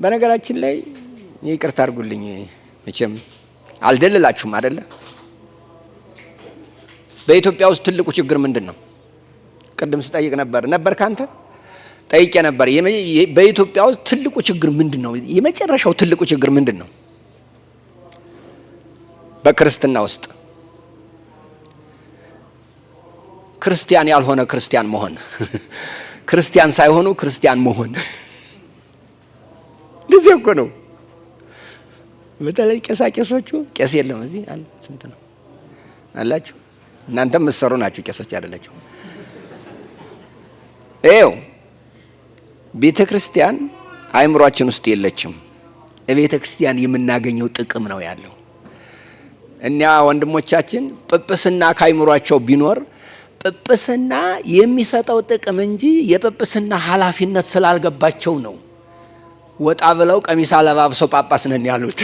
በነገራችን ላይ ይቅርታ አድርጉልኝ፣ መቼም አልደልላችሁም አይደለ? በኢትዮጵያ ውስጥ ትልቁ ችግር ምንድን ነው? ቅድም ስጠይቅ ነበር ነበር ካንተ ጠይቄ ነበር። በኢትዮጵያ ውስጥ ትልቁ ችግር ምንድን ነው? የመጨረሻው ትልቁ ችግር ምንድን ነው? በክርስትና ውስጥ ክርስቲያን ያልሆነ ክርስቲያን መሆን፣ ክርስቲያን ሳይሆኑ ክርስቲያን መሆን። እንደዚያ እኮ ነው። በተለይ ቄሳቄሶቹ፣ ቄስ የለም እዚህ አለ። ስንት ነው አላችሁ? እናንተም የምትሰሩ ናችሁ፣ ቄሶች አይደላችሁ። ይኸው ቤተ ክርስቲያን አእምሯችን ውስጥ የለችም። ቤተ ክርስቲያን የምናገኘው ጥቅም ነው ያለው። እኛ ወንድሞቻችን ጵጵስና ካይምሯቸው ቢኖር ጵጵስና የሚሰጠው ጥቅም እንጂ የጵጵስና ኃላፊነት ስላልገባቸው ነው ወጣ ብለው ቀሚስ አለባብሰው ጳጳስ ነን ያሉት።